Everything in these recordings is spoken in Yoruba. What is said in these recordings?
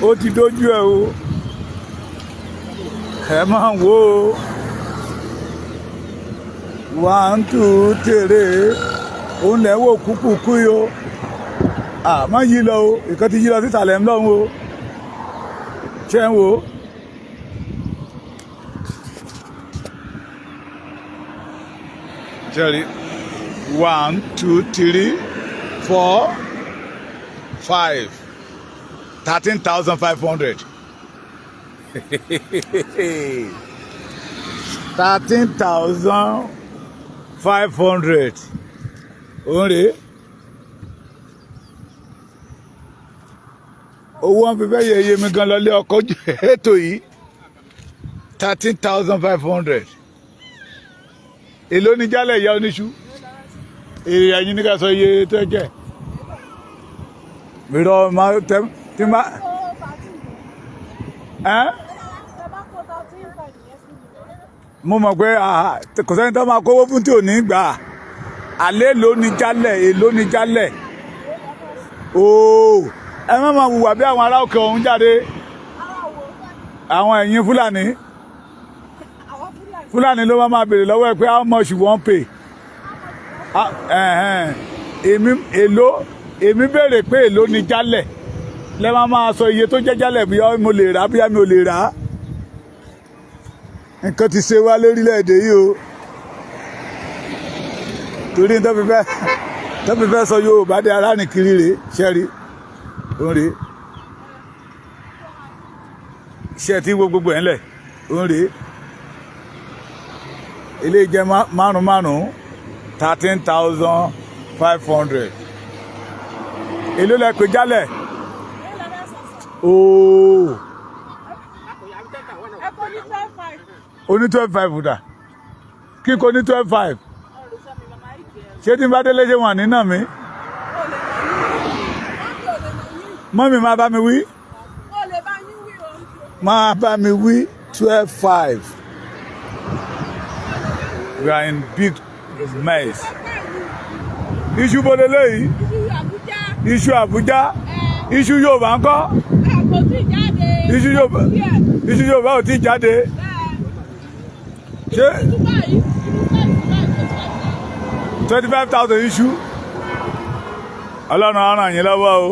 Ó ti dójú ẹ o. Ẹ máa wò ó, one, two, three, òun lẹ̀ wò kúkú kú yìí o. Àmọ́ yí lọ o, ìkan ti yí lọ sísàlẹ̀ ńlọ́run o. Ṣé ń wò ó? Jerry, one, two, three, four, five, 13,500. 13,500. Òun rèé. Owó wọn fi fẹ́ yẹ iye mi gan lọlé ọkọ̀ ètò yìí, 13,500. Èló ní jálẹ̀, ìyá oníṣu? Èrè ẹ̀yin ní ká sọ iye tó jẹ́. Mìíràn máa tẹ tí máa ẹ́. Mo mọ̀ pé kò sẹ́ni tó máa kówó fún tí ò ní gbà. Àlẹ́ èló ní jálẹ̀? Èló ní jálẹ̀ ooo? Ẹ má máa hùwà bí àwọn ará òkè ọ̀hún jáde, àwọn ẹ̀yìn Fúlàní. Fúlàní ló máa béèrè lọ́wọ́ ẹ pé, "How much you wan pay?" Èmi èló, èmi béèrè pé èló ni jálẹ̀. Lẹ́ máa máa sọ iye tó jẹ́ jálẹ̀, bí mo lè rà, bí mi ò lè rà. Nǹkan ti ṣe wá lórílẹ̀‐èdè yìí o, torí tó fi fẹ́ sọ Yorùbá dé aránìkiri rèé. Ṣẹ́rí, òun rèé. Iṣẹ́ tí wo gbogbo ẹ̀ ń lẹ̀, òun rèé. Eléyìí jẹ́ márùn márùn, 13,500. Èló lẹ pè jálẹ̀ ooo? Oní 12,500 dà kíkó ní 12,500. Ṣé tí n bá délé, ṣé wọn nínà mí? Mummy, máa bá mi wí, máa bá mi wí. 12,500. We are in big mess. Iṣu bọ́dọ̀ léyìí, iṣu Àbújá, iṣu Yorùbá ńkọ́? Iṣu Yorùbá, iṣu Yorùbá ò tí jáde. Ṣé 25,000 iṣu? Ọlọ́run á ràn yín lọ́wọ́ o.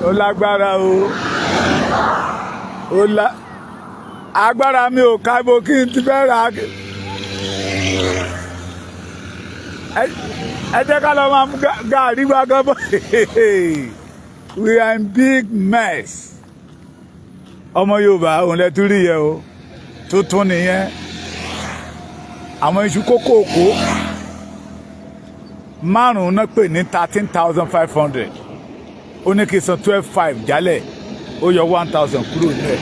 Ó lágbára o. Ó lá agbára mi ò ká ibo kí n ti fẹ́ ra. Ẹ jẹ́ ká lọ máa mú gàrí wá gan bọ́. We are in big mess. Ọmọ Yorùbá, òun lẹ tún rí yẹ o. Tuntun nìyẹn. Àwọn iṣu kókòkò márùn-ún náà pè ní 13,500. Ó ní kí n san 12,500 jálẹ̀, ó yọ 1,000 kúrò nílẹ̀.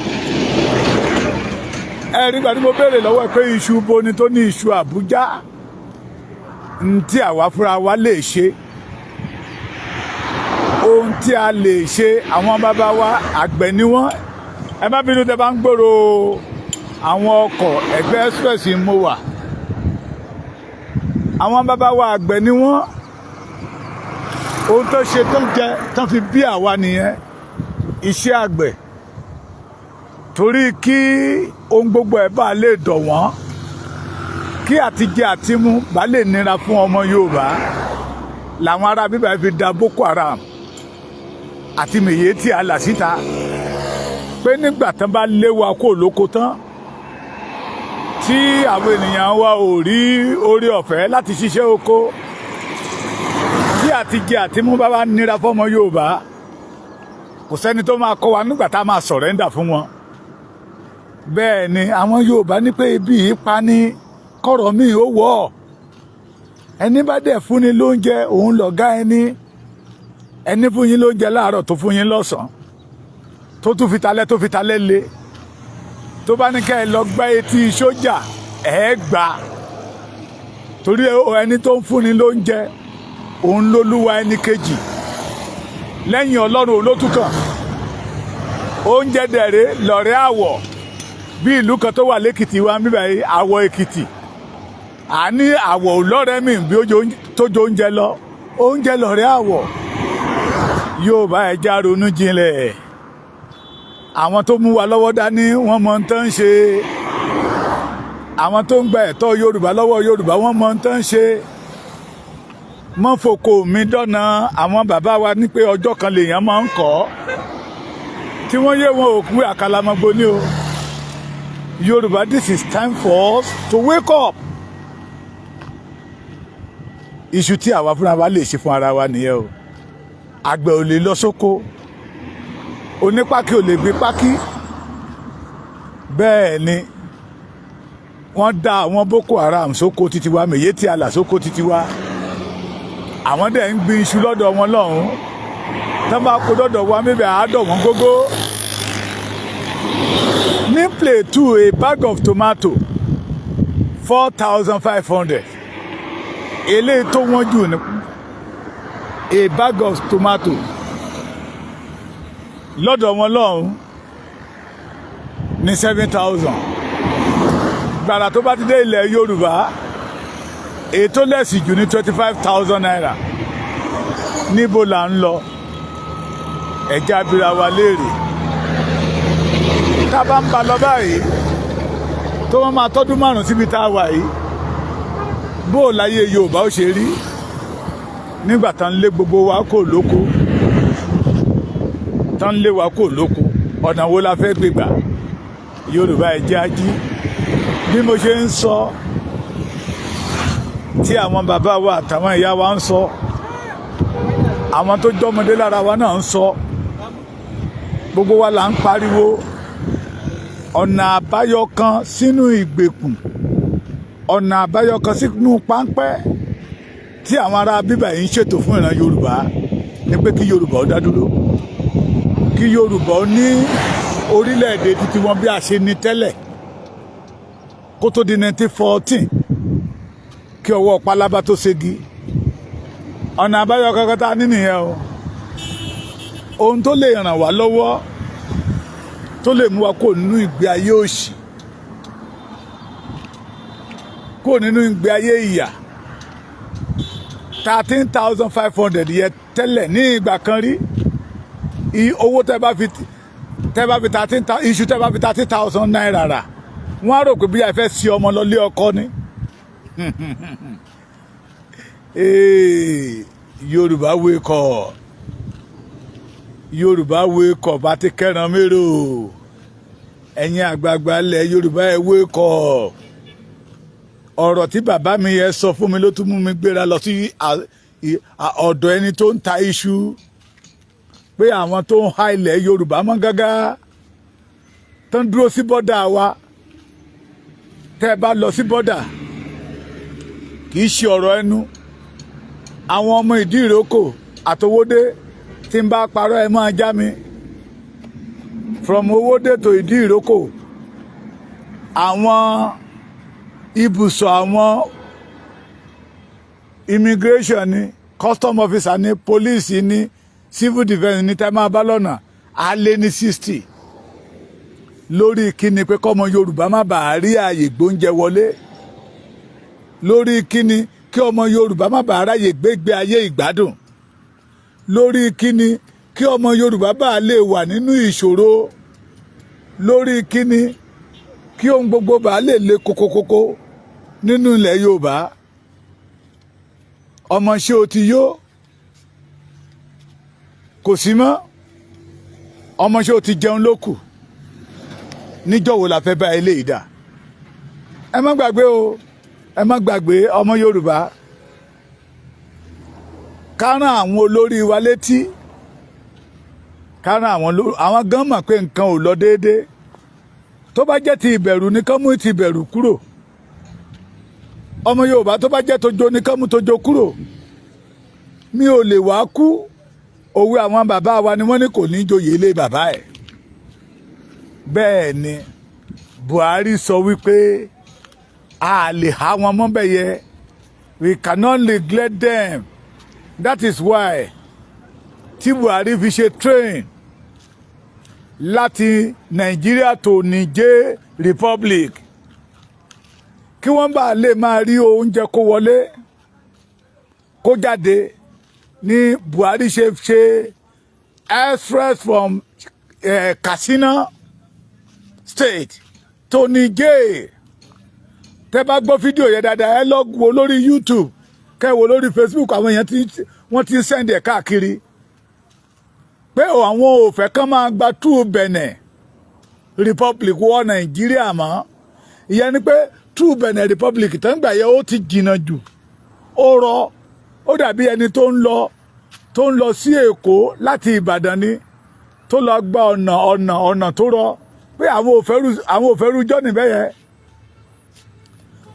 Ẹ rí gbà tí mo béèrè lọ́wọ́ ẹ pé iṣu bo ni tó ní iṣu Àbújá ntí àwa fúnra wa lè ṣe, ohun tí a lè ṣe. Àwọn bàbá wa, àgbẹ̀ ni wọ́n. Ẹ má bínú tẹ́ bá ń gbòòrò àwọn ọkọ̀, ẹgbẹ́ express mo wà. Àwọn bàbá wa, àgbẹ̀ ni wọ́n. Ohun tó ṣe tó ń jẹ tó fi bí àwa nìyẹn, iṣẹ́ àgbẹ̀. Torí kí ohun gbogbo ẹ̀ bá lè dọ̀ wọ́n, kí àtijẹ àtimú bá lè nira fún ọmọ Yorùbá, làwọn ará bíbá fi da Boko Haram àti Miyetti Allah síta, pé nígbà tán bá lé wa kó lóko tán, tí àwọn ènìyàn wa ò rí orí ọ̀fẹ́ láti ṣiṣẹ́ oko, tí àtijẹ àtimú bá wá nira fọmọ Yorùbá, kò sẹ́ni tó máa kọ́ wa nígbà tá a máa surrender fún wọn. Bẹ́ẹ̀ ni àwọn Yorùbá ní pé ibi yìí pa ní kọ̀rọ̀ míì ó wọ̀ ọ́. Ẹni bá dẹ̀ fúnni lóúnjẹ, òun lọ̀gá ẹni. Ẹni fún yín lóúnjẹ láàárọ̀, tó fún yín lọ́sàn-án, tó tún fi talẹ́, tó fi talẹ́ lé, tó bá ní kẹ́ ẹ lọ gbá etí sójà, ẹ̀ gbà, torí ẹni tó ń fúnni lóúnjẹ, òun lólúwa ẹni kejì lẹ́yìn Ọlọ́run, òun ló tún kàn. Oúnjẹ dẹ̀rẹ́ lọ̀rẹ́ àwọ̀. Bí ìlú kan tó wà lẹ́kìtì wa ń bíbẹ̀ yìí, Àwọ̀ Èkìtì, àní àwọ̀ lọ́rẹ́ mi bí tó jẹ oúnjẹ lọ. Oúnjẹ lọ̀rẹ́ àwọ̀. Yorùbá, ẹ já ronú jinlẹ̀. Àwọn tó mú wa lọ́wọ́ dání, wọ́n mọ ohun tó ń ṣe. Àwọn tó ń gba ẹ̀tọ́ Yorùbá lọ́wọ́ Yorùbá, wọ́n mọ ohun tó ń ṣe. Mọ́fokò mi dọ́nà. Àwọn bàbá wa ní pé ọjọ́ kan lèèyàn máa ń kọ́ tí wọ́n yé wọn òkú àkàlàmọ́gbó ní o. Yorùbá, this is time for us to wake up. Iṣu tí àwa fúnra wa lè ṣe fún ara wa nìyẹn o. Àgbẹ̀ ò lè lọ sóko, onípákí ò lè gbé pákí. Bẹ́ẹ̀ ni wọ́n dá àwọn Boko Haram sóko títí wa, Miyetti Allah sóko títí wa. Àwọn dẹ̀ ń gbin iṣu lọ́dọ̀ wọn lọ́hùn-ún. Tán bá kó dọ́dọ̀ wa níbẹ̀, àádọ́ wọn gógó. Ní Plateau, a bag of tomato, 4,500. Eléyìí tó wọ́n jù ní a bag of tomato lọ́dọ̀ wọn lọ́hùn ní 7,000. Gbàrà tó bá ti dé ilẹ̀ Yorùbá, èyí tó less jù ní ₦25,000. Níbo là ń lọ? Ẹ̀já abira wa léèrè. Tá a bá ń ba lọ báyìí, tó wọ́n máa tọ́dún 5 síbi tá a wà yìí, bó o láyé Yorùbá ó ṣe rí nígbà tá ń lé gbogbo wa kò lóko, tá ń lé wa kò lóko, ọ̀nà wo la fẹ́ gbégbà? Yorùbá, ẹ jẹ́ á jí. Bí mo ṣe ń sọ, tí àwọn bàbá wa àtàwọn ìyá wa ń sọ, àwọn tó jọmọdé lára wa náà ń sọ, gbogbo wa là ń pariwo ọ̀nà àbáyọ kan sínú ìgbèkùn, ọ̀nà àbáyọ kan sínú páńpẹ́ tí àwọn ará bíbà yìí ń ṣètò fún ìran Yorùbá ní pé kí Yorùbá ó dá dúró, kí Yorùbá ó ní orílẹ̀-èdè títí wọn bí a ṣe ní tẹ́lẹ̀ kó tó di 1914, kí ọwọ́ pálábá tó ségi. Ọ̀nà àbáyọ kankan tá a ní nìyẹn o. Ohun tó lè ràn wá lọ́wọ́, tó lè mú wa kó nínú ìgbé ayé òṣì, kó nínú ìgbé ayé ìyà. 13,500 yẹ tẹ́lẹ̀ ní ìgbà kan rí. Owó tẹ́ bá fi thirteen, iṣu tẹ́ bá fi ₦13,000 rà, wọ́n á rò pé bí a fẹ́ sí ọmọ lọ lé ọkọ ni. Ee, Yorùbá, wake up! Yorùbá, wake up! Àti kẹran mérò. Ẹ̀yin àgbààgbà ilẹ̀ Yorùbá, ẹ wake up. Ọ̀rọ̀ tí bàbá mi yẹn sọ fún mi ló tún mú mi gbéra lọ sí ọ̀dọ̀ ẹni tó ń ta iṣu, pé àwọn tó ń ha ilẹ̀ Yorùbá mọ́ gágá, tó ń dúró sí border wa. Tẹ́ ẹ bá lọ sí border, kì í ṣe ọ̀rọ̀ ẹnu. Àwọn ọmọ ìdí ìrókò àtowódé, tí ń bá parọ́, ẹ máa já mi. From Owódé to Ìdí Ìrókò, àwọn ibùsọ̀ àwọn immigration ni, custom officer ni, police ni, civil defence ni, tẹ́ máa bá lọ́nà, á lé ní 60. Lórí kíni? Pé kọ́mọ Yorùbá má bàa rí ààyè gbóúnjẹ wọlé. Lórí kíni? Kí ọmọ Yorùbá má bàa ráyè gbégbé ayé ìgbádùn. Lórí kíni? Kí ọmọ Yorùbá bá lè wà nínú ìṣòro. Lórí kíni? Kí ohun gbogbo bá lè le kókókókó nínú ilẹ̀ Yorùbá. Ọmọ, ṣé o ti yó? Kò sí mọ́. Ọmọ, ṣé o ti jẹun ló kù? Níjọ́ wo la fẹ́ bá eléyìí dà? Ẹ má gbàgbé o, ẹ má gbàgbé, ọmọ Yorùbá, ká rán àwọn olórí wa létí, ká rán àwọn gan mọ̀ pé nǹkan ò lọ déédéé. Tó bá jẹ́ ti ìbẹ̀rù ní kán mú ti ìbẹ̀rù kúrò. Ọmọ Yorùbá, tó bá jẹ́ tojo ní kán mú tojo kúrò. Mi ò lè wá kú. Òwe àwọn bàbá wa ni wọ́n ní kò ní joyè ilé bàbá ẹ̀. Bẹ́ẹ̀ ni Buhari sọ wípé a lè há wọn mọ́ bẹ́ẹ̀ yẹ. We cannot neglect them. That is why tí Buhari fi ṣe train láti Nàìjíríà tó Niger Republic, kí wọ́n bá lè máa rí oúnjẹ kó wọlé, kó jáde ní Buhari ṣe ṣe. Express from Katsina State to Niger. Tẹ́ bá gbọ́ fídíò yẹn dáadáa, ẹ lọ wo lórí YouTube, kẹ́ wo lórí Facebook. Àwọn èèyàn tí wọ́n ti ń send ẹ̀ káàkiri pé àwọn ò fẹ́ kán máa gba through Benin Republic wọ Nàìjíríà mọ́. Ìyẹn ni pé through Benin Republic tó ń gbà yẹ, ó ti jìnnà jù, ó rọ, ó dàbí ẹni tó ń lọ sí Èkó láti Ìbàdàn ni, tó lọ gba ọ̀nà tó rọ, pé àwọn ò fẹ́ rú jọ́nì bẹ́ẹ̀ yẹn.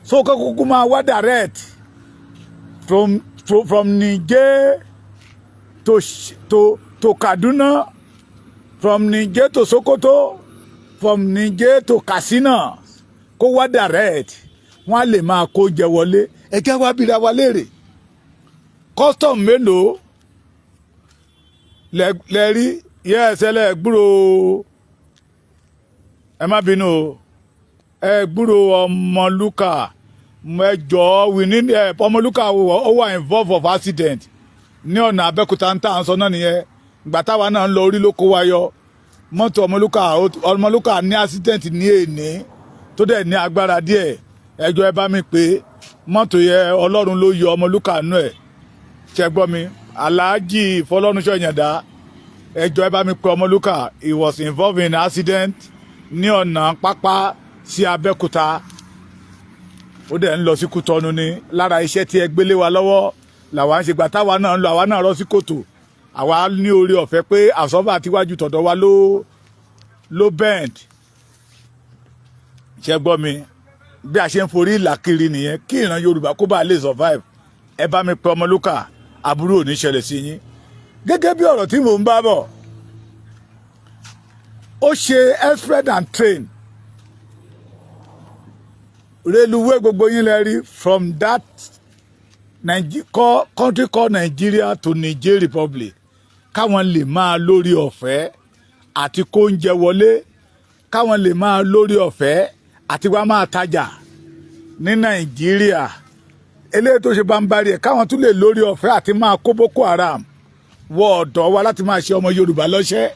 So kókó máa wá direct from Niger to Kaduna, from Niger to Sokoto, from Niger to Katsina, kó wá direct, wọ́n á lè máa kó jẹ wọlé. Ẹ jẹ́ wá bíra wa léèrè, custom mélòó lẹ rí? Yẹ́sẹ̀ lẹ gbúrò, ẹ má bínú o, ẹ gbúrò Ọmọlúkà mẹjọ wìní ẹ. Ọmọlúkà ó wà involve of accident ní ọ̀nà Abẹ́òkúta ń tà ń sọ náà nìyẹn. Ìgbà táwa náà ń lọ, orí ló kó wa yọ. Mọ́tò Ọmọlúkà, Ọmọlúkà ní accident ní èní tó dẹ̀ ní agbára díẹ̀. Ẹjọ́ ẹ bá mi pé mọ́tò yẹ, Ọlọ́run ló yọ Ọmọlúkà nú ẹ̀. Ṣẹ gbọ́ mi, Aláàjì Fọlọ́runṣọ́ Ìyàndá? Ẹjọ́ ẹ bá mi pé Ọmọlúkà. He was involved in accident ní ọ̀nà Pápá sí Abẹ́òkúta, ó dẹ̀ ń lọ sí Kútọ́nù ni. Lára iṣẹ́ tí ẹ gbélé wa lọ́wọ́ làwa ń ṣe. Gbà táwa náà ń lọ, àwa náà rọ́ sí kòtò. Àwa ní orí ọ̀fẹ́ pé absorber tíwájú tọ̀dọ̀ wa ló bend. Ṣe gbọ́ mi? Bí a ṣe ń forí ìlà kiri nìyẹn kí ìran Yorùbá kó bá lè survive. Ẹ bá mi pe Ọmọlúkà, aburú ò ní ṣẹlẹ̀ sí yín. Gẹ́gẹ́ bí ọ̀rọ̀ tí mò ń bá bọ̀, ó ṣe express and train, reluwé, gbogbo yín lẹ rí, from that country called Nigeria to Niger Republic, káwọn lè máa lórí ọ̀fẹ́ àti kó oúnjẹ wọlé, káwọn lè máa lórí ọ̀fẹ́ àti wá máa tajà ní Nàìjíríà. Eléyìí tó ṣe bámbárì ẹ̀, káwọn tún lè lórí ọ̀fẹ́ àti máa kó Boko Haram wọ ọ̀dọ̀ wa láti máa ṣe ọmọ Yorùbá lọ́ṣẹ́.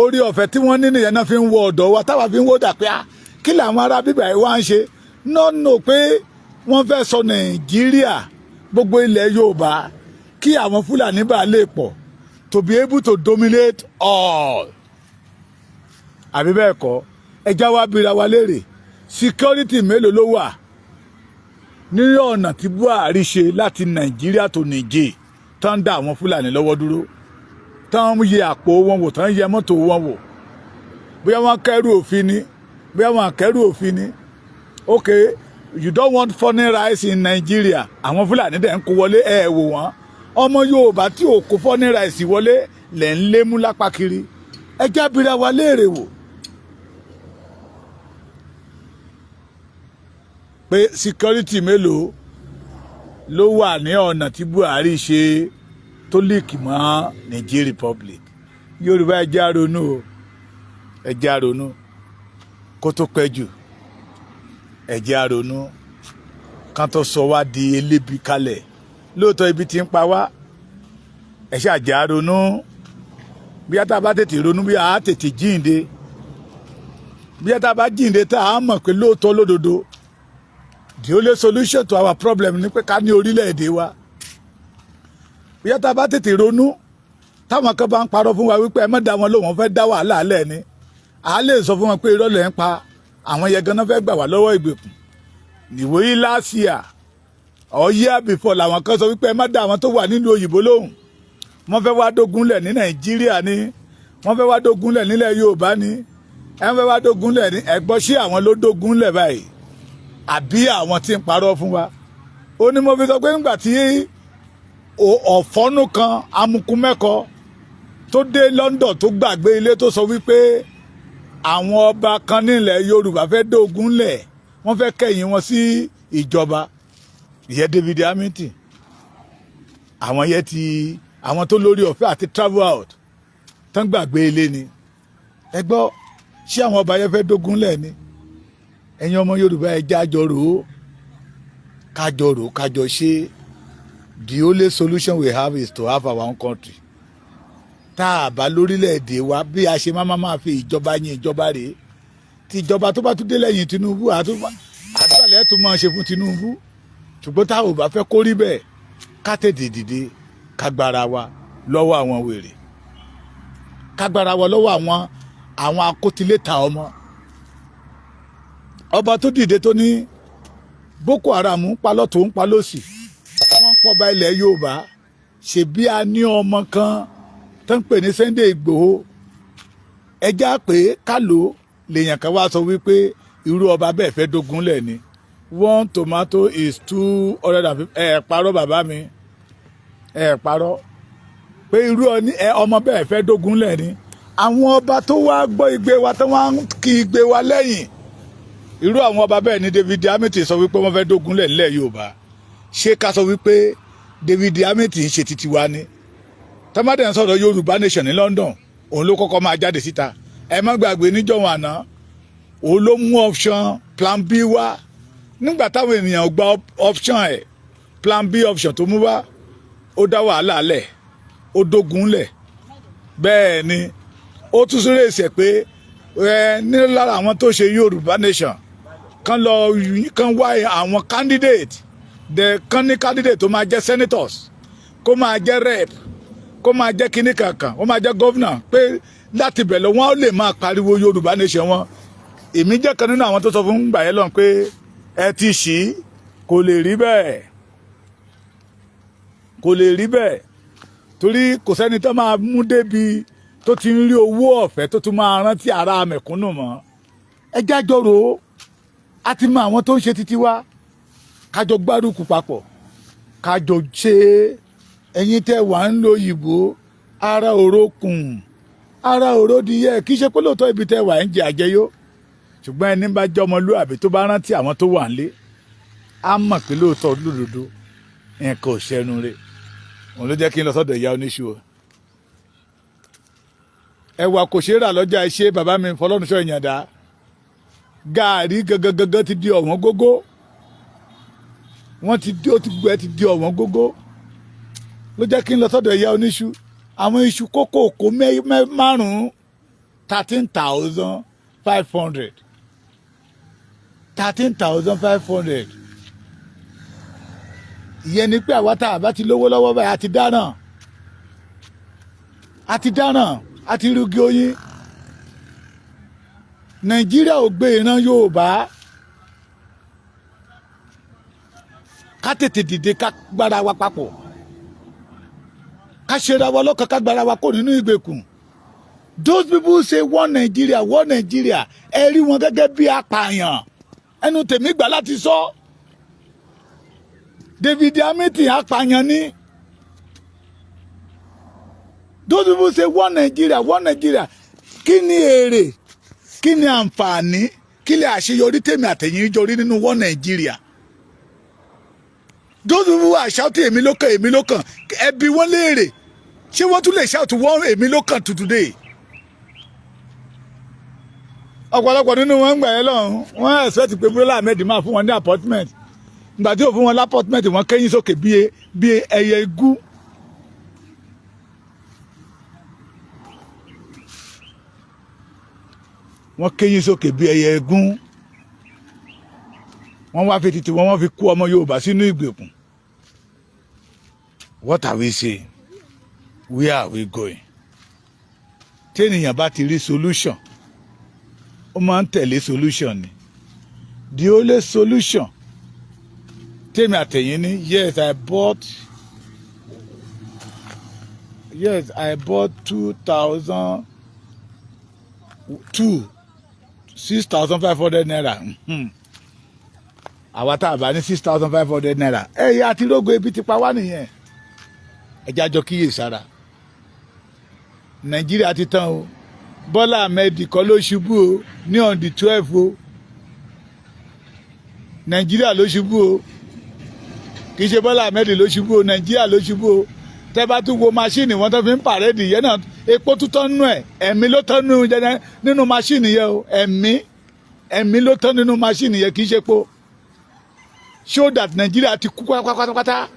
Orí ọ̀fẹ́ tí wọ́n ní nìyẹn náà fi ń wọ ọ̀dọ̀ wa, táwa fi ń wò dà pé ah, kí làwọn ará bíbà yìí wá ń ṣe nọ́ọ̀nù, pé wọ́n fẹ́ sọ Nàìjíríà, gbogbo ilẹ̀ Yorùbá, kí àwọn Fúlàní bá lè pọ̀, to be able to dominate all. Àbí bẹ́ẹ̀ kọ́? Ẹja wa bira wa léèrè, security mélòó ló wà ní ọ̀nà tí Buhari ṣe láti Nàìjíríà tó Niger, tán dá àwọn Fúlàní lọ́wọ́ dúró, tán yẹ àpò wọn wò, tán yẹ mọ́tò wọn wò, bóyá wọ́n kẹ́rù òfin ni, bóyá wọ́n kẹ́rù òfin ni? Okay, you don't want foreign rice in Nigeria, àwọn Fúlàní dẹ̀ ń kó wọlé. Ẹ̀ wò wọ́n, ọmọ Yorùbá tí ò kó foreign rice wọlé lẹ̀ ń lé mú lápá kiri. Ẹ jábìrà wa léèrè wò pé security mélòó ló wà ní ọ̀nà tí Buhari ṣe tó link mọ́ Niger Republic? Yorùbá, ẹ jẹ́ á ronú o, ẹ jẹ́ á ronú kó tó pẹ́ jù. Ẹ jẹ́ á ronú kán tó sọ wá di elébi kalẹ̀. Lóòótọ́ ibi tí ń pa wá, ẹ ṣáà jẹ́ á ronú. Bí a tá a bá tètè ronú, bí a tètè jíǹde, bí a tá a bá jíǹde, tá a mọ̀ pé lóòótọ́ lódodo, the only solution to our problem ni pé ká ní orílẹ̀-èdè wa. Bí a tá a bá tètè ronú, táwọn kan bá ń parọ́ fún wa wípé ẹ má dá wọn lóhùn, wọ́n fẹ́ dá wàhálà lẹ̀ ni, à lè sọ fún wọn pé irọ́ lẹ̀ ń pa, àwọn yẹn ganan fẹ́ gbà wá lọ́wọ́ ìgbèkùn. Ìwòyí last year or year before làwọn kan sọ wípé ẹ má dá àwọn tó wà nílùú òyìnbó lóhùn, wọ́n fẹ́ wá dógúnlẹ̀ ní Nàìjíríà ni, wọ́n fẹ́ wá dógúnlẹ̀ nílẹ̀ Yorùbá ni, ẹ fẹ́ wá dógúnlẹ̀ ní. Ẹ̀gbọ́n, sí àwọn ló dógúnlẹ̀ báyìí àbí àwọn tí ń parọ́ fún wa? Ó ní mo fi sọ pé nígbà tí ọ̀fọ́nú kan amukumẹ́kọ tó dé London, tó gbàgbé ilé, tó sọ wípé àwọn ọba kan nílẹ̀ Yorùbá fẹ́ dógúnlẹ̀, wọ́n fẹ́ kẹ̀yìn wọn sí ìjọba, ìyẹn David Hamilton, àwọn yẹn ti àwọn tó lórí ọ̀fẹ́ àti travel out tán gbàgbé ilé ni. Ẹ gbọ́, ṣé àwọn ọba yẹn fẹ́ dógúnlẹ̀ ni? Ẹ̀yin ọmọ Yorùbá, ẹ jẹ́ àjọ rò ó, kájọ rò ó, kájọ ṣe. The only solution we have is to have our own country. Tá a bá lórílẹ̀‐èdè wa, bí a ṣe máa fi ìjọba yín ìjọba rèé, tí ìjọba tó bá tún dé lẹ́yìn Tinubu, àdúrà lẹ́ẹ̀tún máa ṣe fún Tinubu. Ṣùgbọ́n tá ò bá fẹ́ kó rí bẹ́ẹ̀, ká tètè dìde, ká gbára wa lọ́wọ́ àwọn wèrè, ká gbára wa lọ́wọ́ àwọn akótiléta ọmọ. Ọba tó dìde tó ní Boko Haram ń pa lọ́tún, ń pa lọ́sì, wọ́n ń pọba ilẹ̀ Yorùbá. Ṣebí a ní ọmọ kan tó ń pè ní Sunday Ìgbòho, ẹjá pé kálò lèèyàn kan wá sọ wípé irú ọba bẹ́ẹ̀ fẹ́ dógún lẹ̀ ni. One tomato is 250. Ẹ parọ́, bàbá mi, ẹ parọ́ pé irú ọmọ bẹ́ẹ̀ fẹ́ dógún lẹ̀ ni. Àwọn ọba tó wá gbọ́ igbe wa, tó wá ń kí igbe wa lẹ́yìn, irú àwọn ọba bẹ́ẹ̀ ni David Amity sọ wípé wọ́n fẹ́ dógún lẹ̀ nílẹ̀ Yorùbá. Ṣé ká sọ wípé David Amity ń ṣe titi wa ni? Tọ́mọdé ń sọ̀rọ̀ Yorùbá nation ní London, òun ló kọ́kọ́ máa jáde síta. Ẹ má gbàgbé, níjọ́wọ́n àná, òun ló mú option plan B wá nígbà táwọn ènìyàn gba option ẹ̀. Plan B option tó mú wá, ó dá wàhálà lẹ̀, ó dógun lẹ̀. Bẹ́ẹ̀ ni ó tún sórí èsì ẹ̀ pé ẹ ní lára àwọn tó ṣe Yorùbá nation kan lọ kan wá àwọn candidate, the kan ní candidate tó máa jẹ́ senators, kó máa jẹ́ rep, kó máa jẹ́ kíní kankan, ó máa jẹ́ governor, pé láti bẹ̀ lọ wọ́n lè máa pariwo Yorùbá nation wọn. Èmi jẹ́ kan nínú àwọn tó sọ fún gbà yẹn lọ́n pé ẹ ti ṣí, kò lè rí bẹ́ẹ̀, kò lè rí bẹ́ẹ̀, torí kò sẹ́ni tó máa mú débi tó ti ń rí owó ọ̀fẹ́ tó tún máa rántí ara mẹ̀kúnnù mọ́. Ẹ jájọ́ rò ó. A ti mọ àwọn tó ń ṣe títí wá, kájọ gbárùkù papọ̀, kájọ ṣe é. Ẹ̀yin tẹ́ wà ń lo òyìnbó, ara òrókùn, ara òródìyẹ, kì í ṣe pé lóòótọ́ ibi tẹ́ wà ń jẹ àjẹyó, ṣùgbọ́n ẹni bá jẹ́ ọmọlúàbí tó bá rántí àwọn tó wà nílé, á mọ̀ pé lóòótọ́ lódodo nǹkan ò ṣẹnu rẹ̀. Òun ló jẹ́ kí n lọ sọ́dọ̀ ìyá oníṣu o. Ẹ̀wà kò ṣeé rà lọ́jà. Iṣẹ́ bàbá mi Fọlọ́runṣọ́ Ìyàndá, gaàrí gangan gangan ti di ọ̀wọ́n gógó. Wọ́n ti di, ó ti gbẹ, ti di ọ̀wọ́n gógó. Ló jẹ́ kí n lọ sọ́dọ̀ ìyá oníṣu. Àwọn iṣu kókó kó márùn-ún, 13,500, 13,500. Ìyẹn ni pé àwa tá a bá ti lówó lọ́wọ́ báyìí, a ti dáràn, a ti dáràn, a ti rúgi oyin. Nàìjíríà ò gbé ìran Yorùbá. Ká tètè dìde, ká gbára wa papọ̀, ká ṣera wa lọ́kàn, ká gbára wa kó nínú ìgbèkùn. Those people say one Nigeria, one Nigeria, ẹ rí wọn gẹ́gẹ́ bí apààyàn. Ẹnu tèmi gbà láti sọ, David Amity apààyàn ni. Those people say one Nigeria, one Nigeria, kí ni èrè, kí ni àǹfààní, kí lè àṣeyọrí tèmi àtẹ̀yìn jọrí nínú one Nigeria? Those people are shouting "Èmi ló kàn, èmi ló kàn." Ẹbí wọn léèrè, ṣé wọ́n tún lè shout one "Èmi ló kàn" to today? Ọ̀pọ̀lọpọ̀ nínú wọn ń gbà yẹn lọ́hùn, wọ́n expect pé Bọ́lá Ahmed máa fún wọn ní appointment. Ìgbà tí ò fún wọn ní appointment, wọ́n kẹ́yìn sókè bí ẹyẹ igú. Wọ́n kẹ́yìn sókè bí ẹyẹ igún. Wọ́n wá fi títí wọn, wọ́n fi kó ọmọ Yorùbá sínú ìgbèkùn. What are we saying? Where are we going? Tí ènìyàn bá ti rí solution, ó máa ń tẹ̀lé solution ni. The only solution tèmi àtẹ̀yìn ní, yes, I bought 2,002, ₦6,500. Àwa tá a bá ní ₦6,500, ẹ yá àti rógo, ebi ti pa wá nìyẹn. Ẹ jájọ kíyè sára. Nàìjíríà ti tán o. Bọ́lá Ahmed kọ́ ló ṣubú o ní on the 12 o. Nàìjíríà ló ṣubú o. Kì í ṣe Bọ́lá Ahmed ló ṣubú o, Nàìjíríà ló ṣubú o. Tẹ́ bá tún wo machine wọn tó fi ń parade yẹn náà, epo tún tán nínú ẹ̀, ẹ̀mí ló tán nínú machine yẹn o. Ẹ̀mí, ẹ̀mí ló tán nínú machine yẹn, kì í ṣe epo. Show that Nàìjíríà ti kú pátápátá.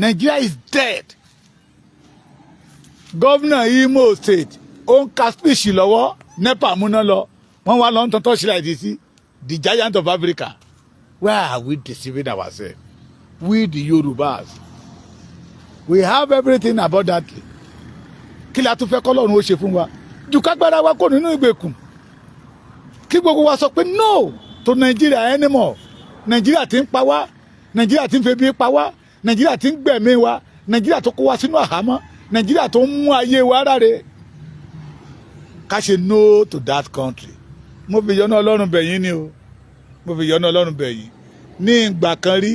Nigeria is dead. Gómìnà Imo State, ó ń ka speech lọ́wọ́, NEPA múná lọ, wọ́n wá lọ ń tan torchlight sí. The giant of Africa. Why are we deceiving ourselves? We the Yorubas, we have everything abundantly. Kí la tún fẹ́ kọ́lọ́run ó ṣe fún wa jù kágbára wa kó nínú ìgbèkùn, kí gbogbo wa sọ pé no to Nigeria anymore? Nigeria ti ń pa wá, Nigeria ti ń febi pa wá, Nigeria ti ń gbẹ̀mí wa, Nigeria tó kó wa sínú àhámọ́, Nigeria tó ń mú ayé wa ráre. Ká ṣe no to that country. Mo fi yọ́nú Ọlọ́run bẹ̀ yín ni o, mo fi yọ́nú Ọlọ́run bẹ̀ yín. Ní ìgbà kan rí,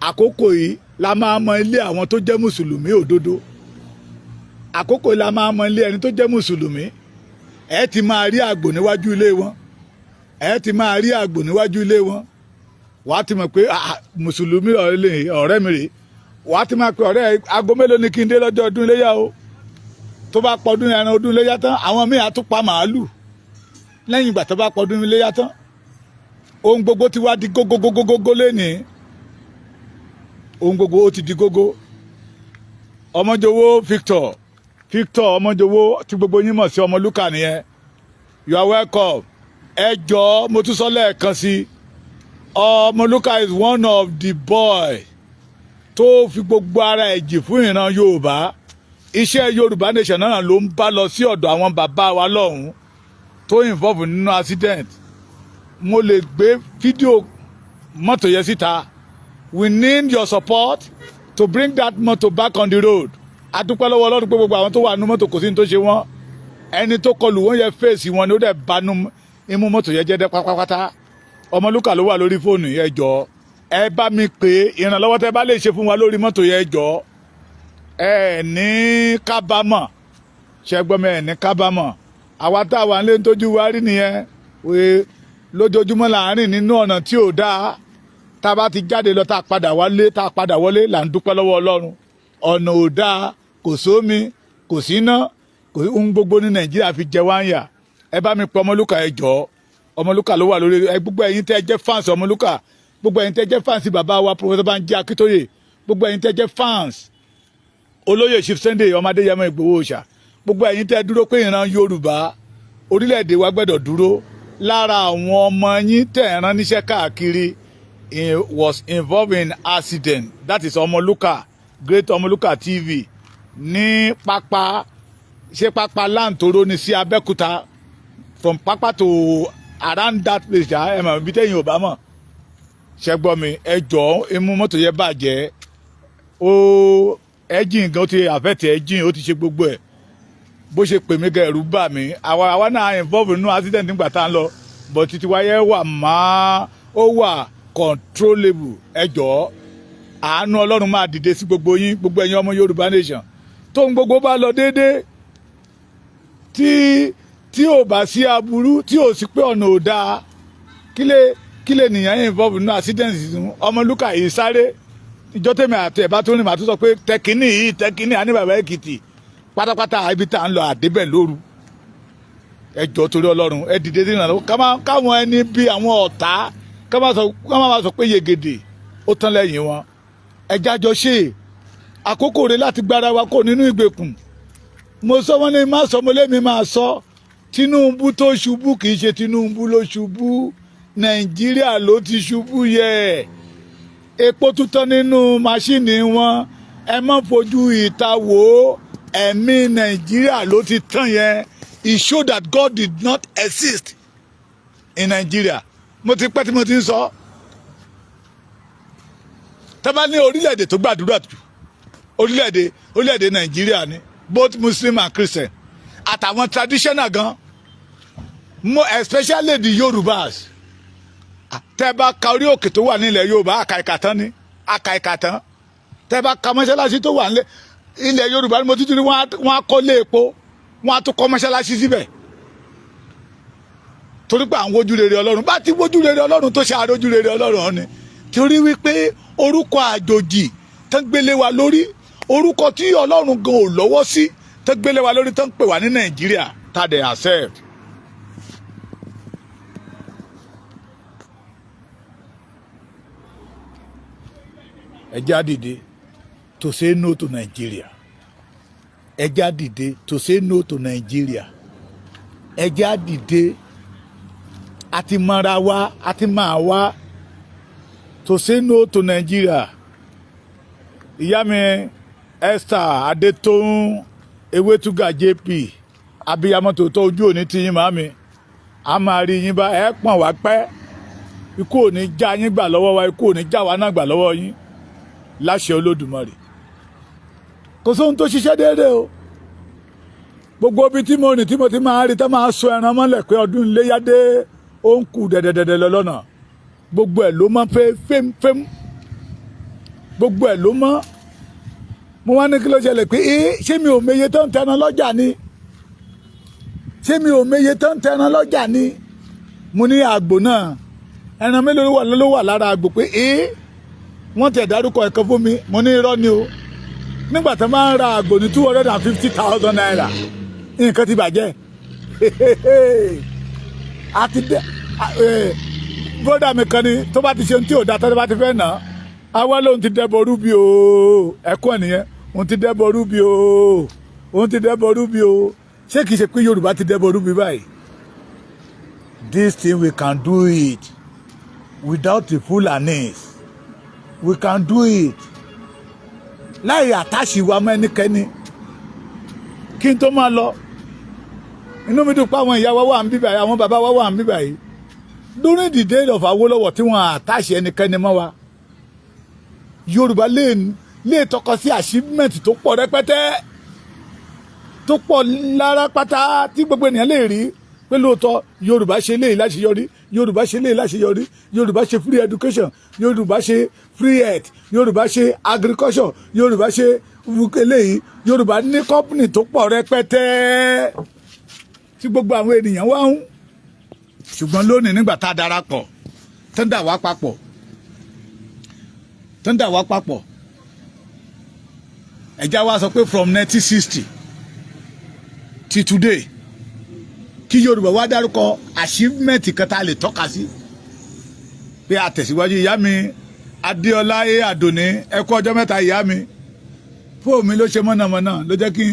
àkókò yìí la máa mọ ilé àwọn tó jẹ́ mùsùlùmí òdodo. Àkókò yìí la máa mọ ilé ẹni tó jẹ́ mùsùlùmí. Ẹ ti máa rí àgbò níwájú ilé wọn, ẹ ti máa rí àgbò níwájú ilé wọn. Wàá ti mọ̀ pé mùsùlùmí ọ̀rẹ́ mi rèé. Wàá ti máa pe ọ̀rẹ́, aago mélòó ni kí n dé lọ́jọ́ ọdún iléyà o? Tó bá pọdún ẹran ọdún iléyà tán, àwọn míì á tún pa màálù lẹ́yìn ìgbà tó bá pọdún iléyà tán. Ohun gbogbo ti wá di gógógógógó lénìí. Ohun gbogbo ó ti di gógó. Ọmọjọwọ Victor, Victor Ọmọjọwọ tí gbogbo yín mọ̀ sí Ọmọlúkà nìyẹn, you are welcome. Ẹ jọ̀ọ́, mo tún sọ lẹ́ẹ̀kan sí, Ọmọlúkà is one of the boy tó fi gbogbo ara ẹ̀ jì fún ìran Yorùbá. Iṣẹ́ Yorùbá nation náà ló ń bá lọ sí ọ̀dọ̀ àwọn bàbá wa lọ́hùn-ún tó involve nínú accident. Mo lè gbé fídíò mọ́tò yẹn síta. We need your support to bring that motor back on the road. Adúpẹ́ lọ́wọ́ Ọlọ́run pé gbogbo àwọn tó wà nínú mọ́tò, kò sí ní tó ṣe wọ́n. Ẹni tó kọlù wọ́n yẹ fèsì wọn ni, ó dẹ̀ banú imú mọ́tò yẹn jẹ́ dẹ́ pátápátá. Ọmọlúkà ló wà lórí fóònù yẹn. Jọ, ẹ bá mi pè é. Ìrànlọ́wọ́ tẹ́ bá lè ṣe fún wa lórí mọ́tò yẹn, jọ, ẹ ní kábàámọ̀. Ṣẹgbọ́n mi? Ẹ ní kábàámọ̀. Àwa tá a wà nílé, tójú wa rí nìyẹn. Lójoojúmọ́ là ń rìn nínú ọ̀nà tí ò dáa. Tá a bá ti jáde lọ, tá a padà wálé, tá a padà wọlé, là ń dúpẹ́ lọ́wọ́ Ọlọ́run. Ọ̀nà ò dáa, kò sómi, kò síná, kò sí ohun gbogbo ní Nàìjíríà fi jẹ wá ń yà. Ẹ bá mi pe Ọmọlúkà, ẹ jọ̀ọ́. Ọmọlúkà ló wà lórí ẹ. Gbogbo ẹ̀yin tẹ́ ẹ jẹ́ fans Ọmọlúkà, gbogbo ẹ̀yin tẹ́ ẹ jẹ́ fans bàbá wa Professor Banji Akíntóyè, gbogbo ẹ̀yin tẹ́ ẹ jẹ́ fans olóyè Chief Sunday ọmọ Adéyẹmọ Ìgbòho Òòṣà, gbogbo ẹ̀yin tẹ́ ẹ dúró pé ìran Yorùbá, orílẹ̀-èdè wa gbọ́dọ̀ dúró, lára àwọn ọmọ yín tẹ̀ ẹ̀ rán níṣẹ́ káàkiri was involved in accident. That is Ọmọlúkà, Great Ọmọlúkà TV, ní pápá, ṣé pápá láǹtóró ní sí Abẹ́òkúta, from pápá to around that place. Ṣá ẹ mọ̀ ibi tẹ́yìn ò bá mọ̀. Ṣẹ́ gbọ́ mi? Ẹ jọ̀ọ́, imú mọ́tò yẹn bàjẹ́, ó engine gan, ó ti affect engine, ó ti ṣe gbogbo ẹ̀. Bó ṣe pè mí gan, ẹ̀rù bà mí. Àwa náà involve nínú accident nígbà tá à ń lọ, but títí wáyé wà máa ó wà controllable. Ẹ jọ̀ọ́, àánú Ọlọ́run máa dìde sí gbogbo yín, gbogbo ẹ̀yin ọmọ Yorùbá nation. Tó ń gbogbo bá lọ déédéé, tí ò bá sí aburú, tí ò sí pé ọ̀nà ò dáa, kí lè nìyẹn involve nínú accident? Ọmọlúkà yìí sáré. Ìjọ tèmi àti ẹ̀ bá tó rìn, màá tó sọ pé tẹkínì yìí, tẹkínì àní bàbá Èkìtì pátápátá, ibi tá à ń lọ àdébẹ̀ lóru. Ẹ jọ, torí Ọlọ́run, ẹ dìde sí ìrànlọ́wọ́ káwọn ẹni bí àwọn ọ̀tá ká má sọ pé yegede ó tán lẹ́yìn wọn. Ẹ jájọ ṣe. Àkókò rẹ̀ láti gbára wa kó nínú ìgbèkùn. Mo sọ, wọn ní má sọ, mo lémi máa sọ. Tinubu tó ṣubú, kì í ṣe Tinubu ló ṣubú, Nàìjíríà ló ti ṣubú. Yẹ epo tuntun nínú máṣíìnì wọn, ẹ má fojú ìta wò ó. Ẹ̀mí Nàìjíríà ló ti tán yẹn. It show that God did not exist in Nigeria. Mo ti pẹ́ tí mo ti ń sọ. Tá bá ní orílẹ̀-èdè tó gbàdúrà jù, orílẹ̀-èdè Nàìjíríà ni, both Muslim and Christian, àtàwọn traditional gan mo, especially the Yorubas. Tẹ́ bá ka orí òkè tó wà nílẹ̀ Yorùbá, àkàìkà tán ni, àkàìkà tán. Tẹ́ bá ka mọ́ṣáláṣí tó wà nílẹ̀ ilẹ̀ Yorùbá ni, mo tún rí wọ́n á kọ́ lé epo, wọ́n á tún kọ́ mọ́ṣáláṣí síbẹ̀, torí pé à ń wojú rere Ọlọ́run. Bá ti wojú rere Ọlọ́run tó ṣe àrójú rere Ọlọ́run ọ̀ni, torí wípé orúkọ àjòjì tán gbélé wa lórí, orúkọ tí Ọlọ́run gan ò lọ́wọ́ sí tán gbélé wa lórí, tán pè wá ní Nàìjíríà, tá a dẹ̀ accept. Ẹ jẹ́ á dìde to say no to Nigeria. Ẹ jẹ́ á dìde to say no to Nigeria. Ẹ jẹ́ á dìde. Àti mọ́ra wa, àti máa wá to say no to Nigeria. Ìyá mi Esther Adétóun Ewétúgà JP, abiyamọ tòótọ́, ojú òní tí yín, màmí. A máa rí yín bá ẹ pọ̀n wá pẹ́. Ikú ò ní já yín gbà lọ́wọ́ wa, ikú ò ní já wa náà gbà lọ́wọ́ yín, láṣẹ Olódùmarè. Kò sóhun tó ṣiṣẹ́ déédéé o. Gbogbo ibi tí mo rìn, tí mo ti máa rí tá máa sọ ẹran mọ́lẹ̀ pé ọdún iléyá dé, ó ń kù dẹ̀dẹ̀dẹ̀dẹ̀ lọ lọ́nà, gbogbo ẹ̀ ló mọ́ fẹ́m, gbogbo ẹ̀ ló mọ́. Mo wá ní kí ló ṣẹlẹ̀ pé ẹ ṣé mi ò meye tó ń tẹran lọ́jà ni? Ṣé mi ò meye tó ń tẹran lọ́jà ni? Mo ní àgbò náà, ẹran mélòó ló wà lára àgbò? Pé ẹ wọ́n tẹ̀ dárúkọ ẹ̀kan fún mi. Mo ní irọ́ ni o. Nígbà tó máa ń ra àgbò ní ₦250,000, nǹkan ti bàjẹ́. Àti dẹ bọ́dà mi kan ni tó bá ti ṣe ohun tí ò da tó bá ti fẹ́ nà á, àwa lóun ti dẹ́bọ̀ rúbi o. Ẹ̀kọ́ nìyẹn. Òun ti dẹ́bọ̀ rúbi o, òun ti dẹ́bọ̀ rúbi o. Ṣé kìí ṣe pé Yorùbá ti dẹ́bọ̀ rúbi báyìí? This thing, we can do it without the Fulanis. We can do it láì attach wa mọ́ ẹnikẹ́ni. Kí n tó máa lọ, inú mi dùn pé àwọn ìyá wa wà ń bíbà yìí, àwọn bàbá wa wà ń bíbà yìí. During the day of Awólọ́wọ̀, tí wọ́n attach ẹnikẹ́ni mọ́ wa, Yorùbá lè tọkọ sí achievement tó pọ̀ rẹpẹtẹ, tó pọ̀ lára pátá, tí gbogbo ènìyàn lè rí pé lóòótọ́ Yorùbá ṣe léyìí láṣeyọrí, Yorùbá ṣe léyìí láṣeyọrí. Yorùbá ṣe free education, Yorùbá ṣe free health, Yorùbá ṣe agriculture, Yorùbá ṣe eléyìí. Yorùbá ní company tó pọ̀ rẹpẹtẹ tí gbogbo àwọn ènìyàn wá ń. Ṣùgbọ́n lónìí, nígbà tá a darapọ̀, tó ń dà wá papọ̀, tó ń dà wá papọ̀, ẹ̀já wa sọ pé from 1960 till today, kí Yorùbá wá dárúkọ achievement kan tá a lè tọ́ka sí pé àtẹ̀síwájú. Ìyá mi Adéọlá A Àdùnní, ẹ kú ọjọ́ mẹ́ta, ìyá mi. Fóònù mi ló ṣe mọ̀nàmọ́ná, ló jẹ́ kí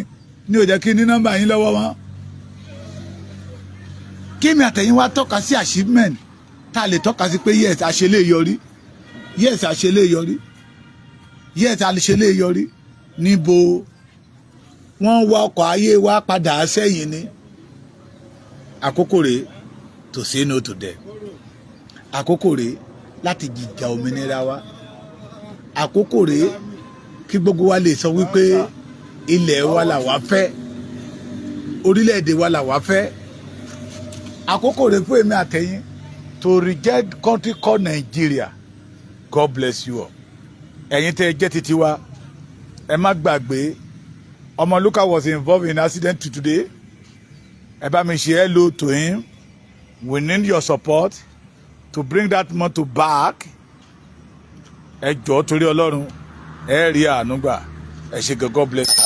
ní ò jẹ́ kí ní nọ́mbà yín lọ́wọ́ wọn. Kí mi àtẹ̀yìn wá tọ́ka sí achievement tá a lè tọ́ka sí pé yes, àṣelé yọrí, yes, àṣelé yọrí, yes, àṣelé yọrí. Níbo? Wọ́n wá ọkọ̀ ayé wa padà sẹ́yìn ni. Àkókò rèé to say no to them. Àkókò rèé láti jìjà òmìnira wa. Àkókò rèé kí gbogbo wa lè sọ wípé ilẹ̀ wa làwa fẹ́, orílẹ̀-èdè wa làwa fẹ́. Àkókò rèé fún èmi àtẹ̀yìn to reject country called Nigeria. God bless you all. Ẹ̀yin tẹ́ ẹ jẹ́ titi wa, ẹ má gbàgbé, Ọmọlúkà was involved in accident today. Ẹ bá mi ṣe hello to him. We need your support to bring that motor back. Ẹ jọ̀ọ́, torí Ọlọ́run, ẹ rí àánú gbà. Ẹ ṣe gan. God bless you.